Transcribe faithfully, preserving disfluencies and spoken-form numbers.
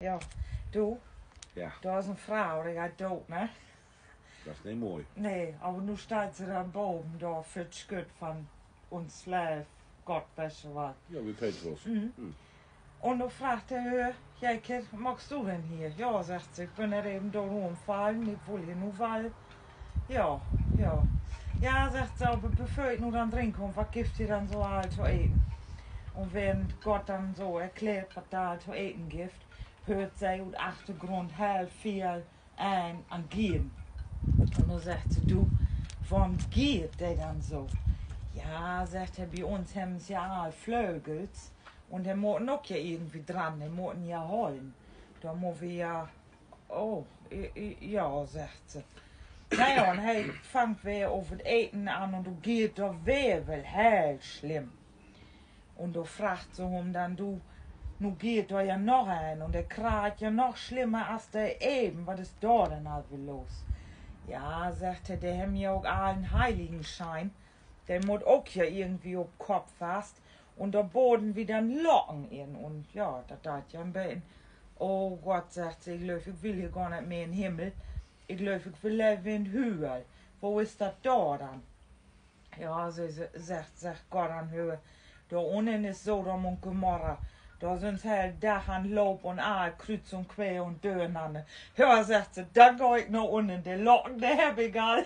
Ja, du, dor is en Fro, de geiht doot, ne? Dat is nich moi. Nee, aver nu steiht se dor baven, dor vör 't Schütt van uns leev Gott, weet ik wat. Un nu fraagt he hör: Jeetje, wat maakst du denn hier? Ja, seggt se, ik bün dor even doot umfallen, ik wull hier nu wall. Ja, ja. Ja, seggt se, aver bevör ik nu denn drin kaam, wat gifft 't denn so all to eten? Un wenn Gott denn so erklärt, wat 't all to eten gifft, höört se ut Achtergrund heel veel een an Gieren. Un nu seggt se: Du, worüm giert de denn so? Ja, seggt he, bi uns hebben se ja all Flögels. Un de mutten ok ja irgendwie dran, de mutten ja hollen. Dor mutt wi ja, oh, ja, seggt se. Na ja, un he fangt weer over 't Eten an un do giert dor weer well heel slimm. Un do fraagt se hum denn: Du, nu giert dor ja noch een un de kraat ja noch slimmer as de even. Wat is dor denn al weer los? Ja, seggt he, de hebben ja ok all en Heiligenschien. De mutt ok ja irgendwie op Kopp fast. Un dor baden wi denn Locken in. Un ja, dat deit ja en beten. Oh Gott, seggt se, ik glööv, ik will hier gor nich mehr in Himmel. Ik glööv, ik will lever in Höll. Wo is dat dor denn? Ja, seggt, seggt Gott an hör, dor unnen is Sodom un Gomorra. Dor sünd se heel Dag an Loop un all krüüz un queer un dörenanner. Ja, seggt se, denn gah ik na unnen, de Locken, de hebb ik all.